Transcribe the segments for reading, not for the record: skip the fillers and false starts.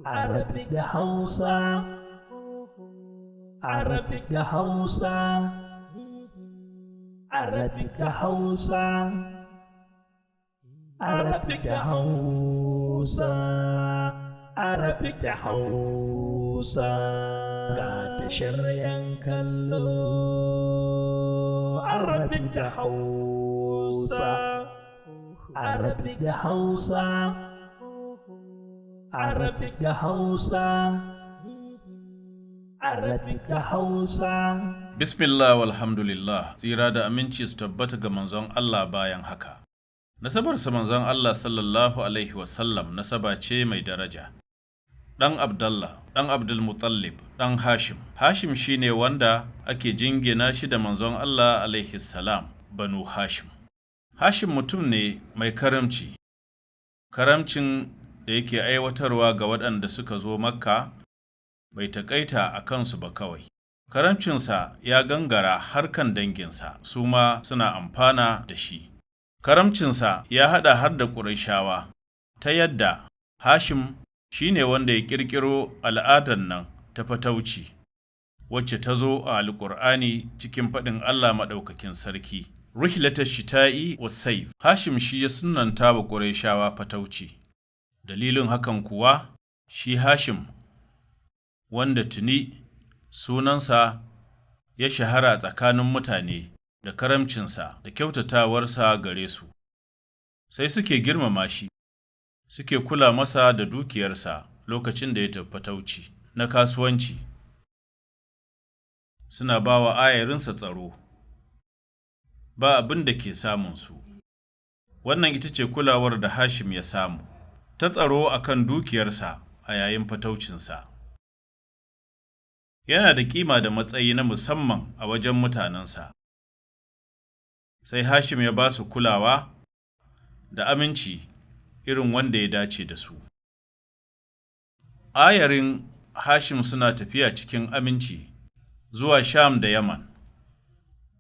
Arabic da Hausa, Arabic da Hausa, Arabic da Hausa, Arabic da Hausa, Arabic da Hausa. Ga tashar 'yan kallo, Arabic da Hausa, Arabic da Hausa. Arabic da Hausa, Arabic da Hausa. Bismillah walhamdulillah, tsira da aminci su tabbata ga manzon Allah. Bayan haka, nasabarsa, manzon Allah sallallahu alaihi wasallam, nasaba ce mai daraja. Ɗan Abdallah, ɗan Abdulmutallib, ɗan Hashim. Hashim shine wanda ake jingina shi da manzon Allah alaihi salam, Banu Hashim. Hashim mutum ne mai karamci. Karamcin da yake aiwatarwa ga waɗanda suka zo Makka bai taƙaita a kansu ba kawai. Karamcinsa ya gangara har kan danginsa, su ma suna amfana da shi. Karamcinsa ya haɗa har da Ƙurayshawa, ta yadda Hashim shi ne wanda ya ƙirƙiro al'adar nan ta fatauci, wacce ta zo a Alƙur'ani cikin faɗin Allah Maɗaukakin Sarki: "Rihlatash shita'i was saif." Hashim shi ya sunnanta wa Ƙurayshawa fatauci. Dalilin hakan kuwa, shi Hashim, wanda tuni sunansa ya shahara tsakanin mutane da karamcinsa da kyautatawarsa gare su, sai suke girmama shi, suke kula masa da dukiyarsa lokacin da ya tafi fatauci na kasuwanci, suna ba wa ayarinsa tsaro, ba abin da ke samunsu. Wannan ita ce kulawar da Hashim ya samu, ta tsaro a kan dukiyarsa a yayin fataucinsa. Yana da ƙima da matsayi na musamman a wajen mutanensa. Sai Hashim ya ba su kulawa da aminci irin wanda ya dace da su. Ayarin Hashim suna tafiya cikin aminci zuwa Sham da Yaman.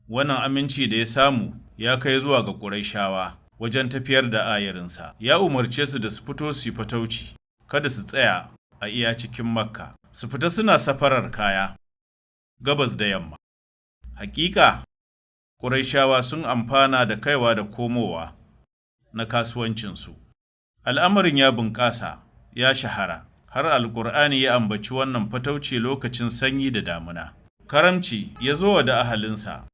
Wannan aminci da ya samu ya kai zuwa ga Ƙurayshawa wajen tafiyar da ayarinsa. Ya umarce su da su fito su yi fatauci, kada su tsaya a iya cikin Makka, su fita suna safarar kaya gabas da yamma. Hakika, Ƙurayshawa sun amfana da kaiwa da komowa na kasuwancinsu. Al'amarin ya bunƙasa, ya shahara, har Alƙur'ani ya ambaci wannan fatauci lokacin sanyi da damuna. Karamci ya zo da ahalinsa.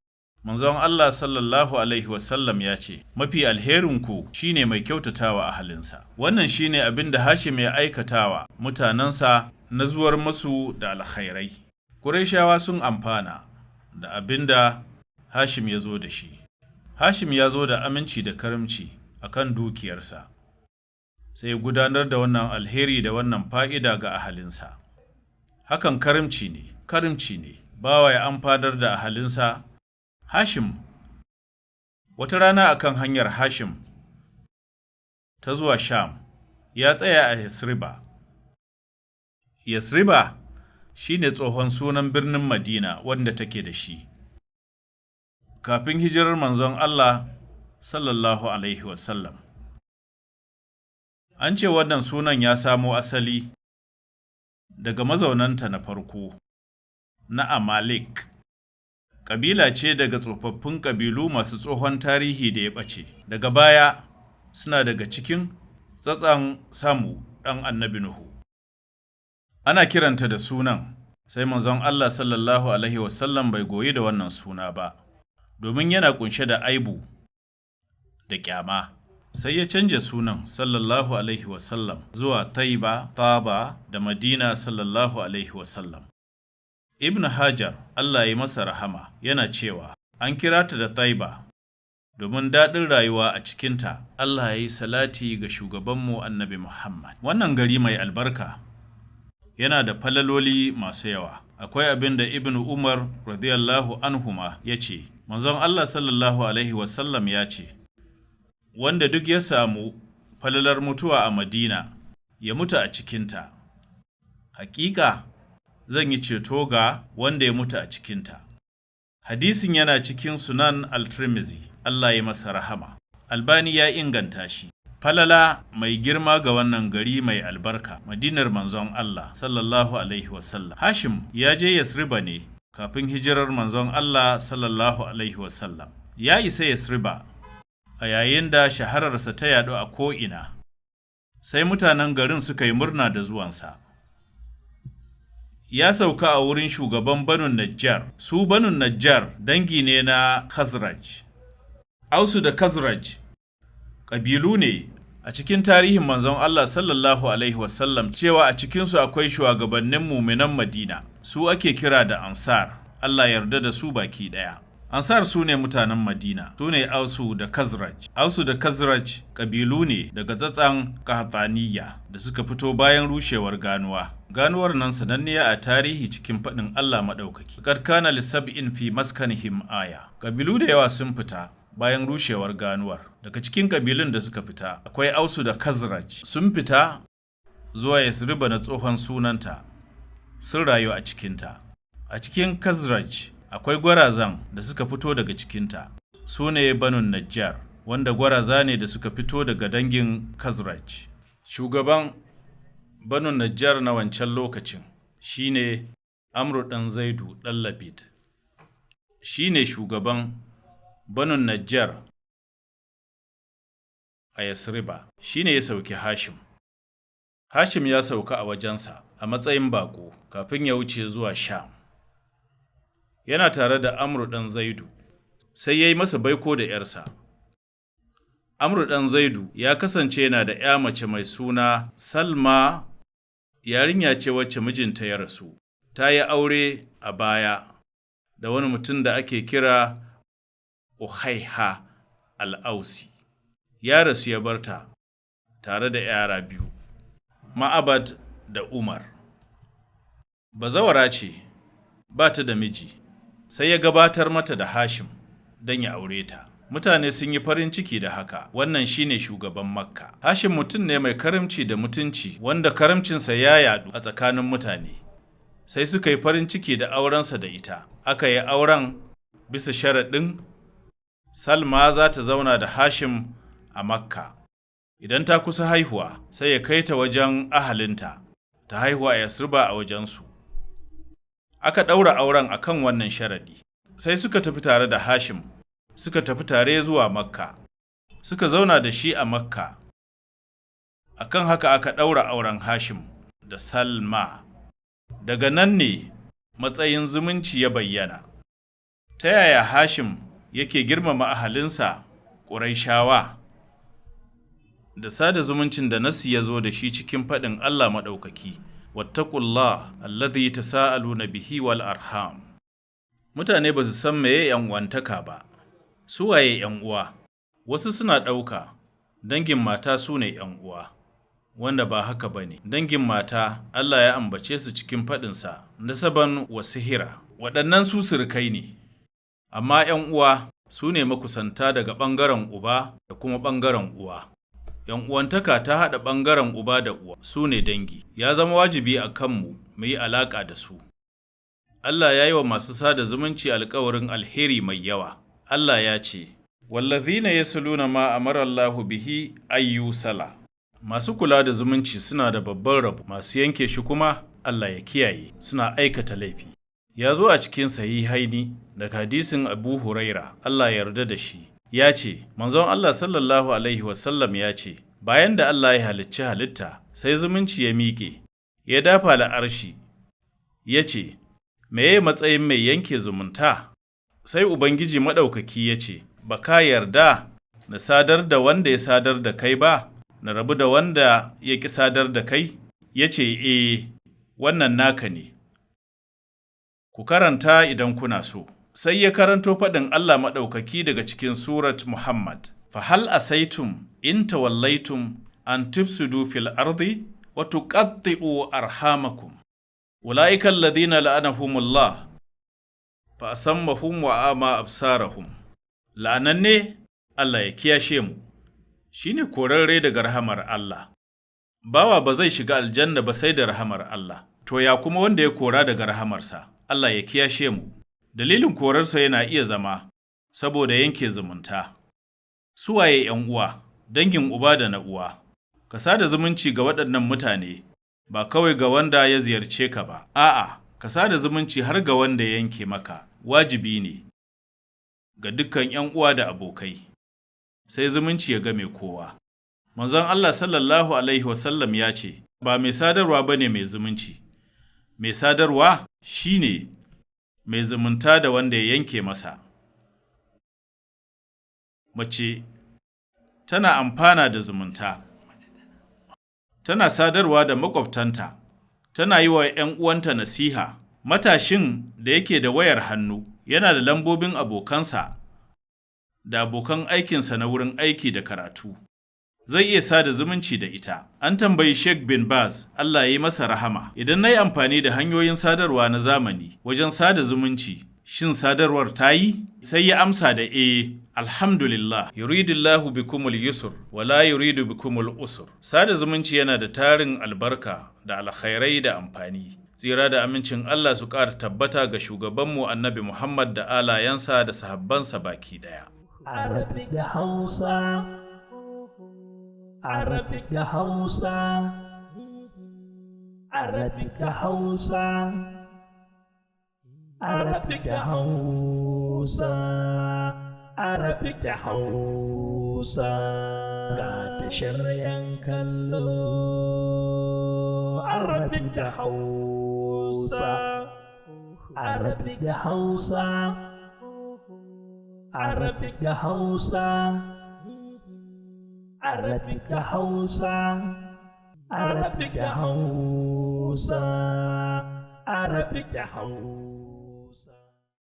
Manzon Allah sallallahu alaihi wasallam ya ce, "Mafi alherinku shine mai kyautatawa ahalinsa." Wannan shine abin da Hashim ya aikatawa mutanensa na zuwar masu da alkhairai. Qurayshawa sun amfana da abin da Hashim ya zo da shi. Hashim ya zo da aminci da karamci a kan dukiyarsa, sai ya gudanar da wannan alheri da wannan fa'ida ga ahalinsa. Hakan karamci ne, karamci ne, bawa ya amfanar da ahalinsa. Hashim, wata rana akan hanyar Hashim ta zuwa Sham, ya tsaya a Yasriba. Yasriba shi ne tsohon sunan birnin Madina wanda take da shi kafin hijirar manzon Allah sallallahu alaihi wasallam. An ce wannan sunan ya samo asali daga mazaunanta na farko, na Amalek. Ƙabila ce daga tsofaffin ƙabilu masu tsohon tarihi da ya ɓace. Daga baya suna daga cikin tsatson Samu, ɗan Annabi Nuhu. Ana kiranta da sunan, sai manzon Allah sallallahu alaihi wasallam bai goyi da wannan suna ba, domin yana ƙunshe da aibu da ƙyama. Sai ya canja sunan sallallahu alaihi wasallam zuwa Taiba, Taba da Madina sallallahu alaihi wasallam. Ibn Hajar, Allah ya masa rahama, yana cewa an kira ta da Taiba domin daɗin rayuwa a cikinta. Allah ya yi salati ga shugabanmu Annabi Muhammad. Wannan gari mai albarka yana da falaloli masu yawa. Akwai abin da Ibn Umar radiyallahu anhuma ya ce, manzon Allah sallallahu alaihi wasallam ya ce, "Wanda duk ya samu falalar mutuwa a Madina, ya mutu a cikinta. Hakika zan yi ceto ga wanda ya mutu a cikinta." Hadisin yana cikin Sunan Al-Tirmidhi, Allah ya masa rahama. Albani ya inganta shi. Falala mai girma ga wannan gari mai albarka, Madinar manzon Allah sallallahu alaihi wasallam. Hashim ya je Yasriba ne kafin hijirar manzon Allah sallallahu alaihi wasallam. Ya isa Yasriba a yayin da shahararsa ta yaɗu a ko'ina, sai mutanen garin suka yi murna da zuwansa. Ya sauka a wurin shugaban Banu Najjar. Su Banu Najjar dangi ne na Khazraj. Ausu da Khazraj ƙabilu ne a cikin tarihin manzon Allah sallallahu alaihi wasallam cewa a cikinsu akwai shugabannin muminan Madina. Su ake kira da Ansar. Allah yarda da su baki ɗaya. Ansar su ne mutanen Madina, su ne Ausu da Khazraj. Ausu da Khazraj ƙabilu ne daga tsatsan Qahtaniya da suka fito bayan rushewar ganuwa. Ganuwar nan sananniya a tarihi cikin faɗin Allah maɗaukaki. Qad kana lisab'in fi maskanihim aya. Ƙabilu da yawa sun fita bayan rushewar ganuwar. Daga cikin ƙabilun da suka fita akwai Ausu da Khazraj. Sun fita zuwa Yasriba na tsohon sunanta. Sun rayu a cikinta. A cikin Khazraj akwai gwarazan da suka fito daga cikinta. Su ne Banu Najjar, wanda gwaraza ne da suka fito daga dangin Khazraj. Shugaban Banu Najjar na wancan lokacin shi ne Amru ɗan Zaidu ɗan Labid. Shi ne shugaban Banu Najjar a Yasriba, shi ne ya sauki Hashim. Hashim ya sauka a wajensa a matsayin baƙo kafin ya wuce zuwa Sham. Yana tare da Amru ɗan Zaidu, sai ya yi masa baiko da ‘yarsa. Amru ɗan Zaidu ya kasance yana da ‘ya mace mai suna Salma, yarinya ce wacce mijinta ya rasu. Ta yi aure a baya da wani mutum da ake kira Uhaiha al'Ausi. Ya rasu ya barta tare da yara biyu, Ma'abad da Umar. Bazawara ce, ba ta da miji, sai ya gabatar mata da Hashim don ya aure ta. Mutane sun yi farin ciki da haka, wannan shine shugaban Makka. Hashim mutum ne mai karamci da mutunci, wanda karamcinsa ya yadu a tsakanin mutane. Sai suka yi farin ciki da aurensa da ita. Aka yi auren bisa sharaɗin Salma za ta zauna da Hashim a Makka. Idan ta kusa haihuwa, sai ya kai ta wajen ahalinta, ta haihuwa a Yasriba a wajensu. Aka ɗaura auren a kan wannan sharaɗi. Sai suka tafi tare da Hashim, suka tafi tare zuwa Makka, suka zauna da shi a Makka. Akan haka aka ɗaura auren Hashim da Salma. Daga nan ne matsayin zumunci ya bayyana. Ta yaya Hashim yake girmama ahalinsa Ƙurayshawa da sada zumuncin da Nassi ya zo da shi cikin faɗin Allah Maɗaukaki, Wattaqullah alladhi tasaaluna bihi wal arham. Mutane ba su san meye ‘yan uwantaka ba, su waye ‘yan uwa? Wasu suna ɗauka dangin mata su ne ‘yan uwa, wanda ba haka ba ne. Dangin mata Allah ya ambace su cikin faɗinsa, nasaban wa sihira, waɗannan su surukai ne, amma ‘yan uwa su ne makusanta daga ɓangaren uba da kuma ɓangaren uwa. ‘Yan uwantaka ta haɗa ɓangaren uba da uwa, su ne dangi, ya zama wajibi a kanmu mu yi alaƙa da su. Allah ya yi wa masu sada zumunci alkawarin alheri mai yawa. Allah ya ce, Wallazina yasluna ma amara Allahu bihi ayyusala. Masu kula da zumunci suna da babban rabo, masu yanke shi kuma Allah ya kiyaye, suna aikata laifi. Ya zo a cikin sahihaini daga hadisin Abu Huraira, Allah ya yarda da shi. Ya ce, Manzon Allah sallallahu alaihi wasallam ya ce, bayan da Allah ya halicci halitta, sai zumunci ya miƙe, ya dafa la'arshi, ya ce, Meye matsayin mai yanke zumunta? Sai Ubangiji Maɗaukaki ya ce, Ba ka yarda na sadar da wanda ya sadar da kai ba, na rabu da wanda ya ƙi sadar da kai? Ya ce, E, wannan naka ne. Ku karanta idan kuna so. Sai ya karanto faɗin Allah Maɗaukaki daga cikin Surat Muhammad. Fahal asaitum in tawallaitum an tufsidu fil ardi wa tuqatti'u arhamakum. Ulaika alladhina la'anahumullah fa asammahum wa ama absarahum. La'ananne Allah ya kiyashe mu. Shine korarre daga rahamar Allah. Bawa ba zai shiga aljanna ba sai da rahamar Allah. To ya kuma wanda ya kora daga rahamarsa, Allah ya kiyashe mu. Dalilin korarsa yana iya zama saboda yanke zumunta. Su waye ‘yan uwa? dangin uba da na uwa. Ka sada zumunci ga waɗannan mutane, ba kawai ga wanda ya ziyarce ka ba, a'a, ka sada zumunci har ga wanda ya yanke maka, wajibi ne ga dukkan 'yan uwa da abokai. Sai zumunci ya game kowa. Manzon Allah sallallahu Alaihi wasallam ya ce, ba mai sadarwa ba ne mai zumunci, mai sadarwa shi ne mai zumunta da wanda ya yanke masa. Mace tana amfana da zumunta, tana sadarwa da maƙwabtanta, tana yi wa 'yan uwanta nasiha. Matashin da yake da wayar hannu yana da lambobin abokansa da abokan aikinsa na wurin aiki da karatu. Zai iya sada zumunci da ita. An tambayi Sheikh bin Baz, Allah ya yi masa rahama, idan na yi amfani da hanyoyin sadarwa na zamani wajen sada zumunci, shin sadarwar ta yi? Sai ya amsa da eh, alhamdulillah, yuridillahu bikumul yusur, wala yuridu bikumul usur. Sada zumunci yana da tarin albarka da alkhairai da amfani. Tsira da amincin Allah su ƙara tabbata ga shugabanmu Annabi Muhammad da alayensa da sahabbansa baki ɗaya. Arabic da Hausa, Arabic da Hausa, Arabic da Hausa, Arabic da Hausa, Arabic da Hausa. Ga tashar 'yan kallo, Arabic da Hausa, Arabic da Hausa. Arabic da Hausa, Arabic da Hausa, Arabic da Hausa, Arabic da Hausa.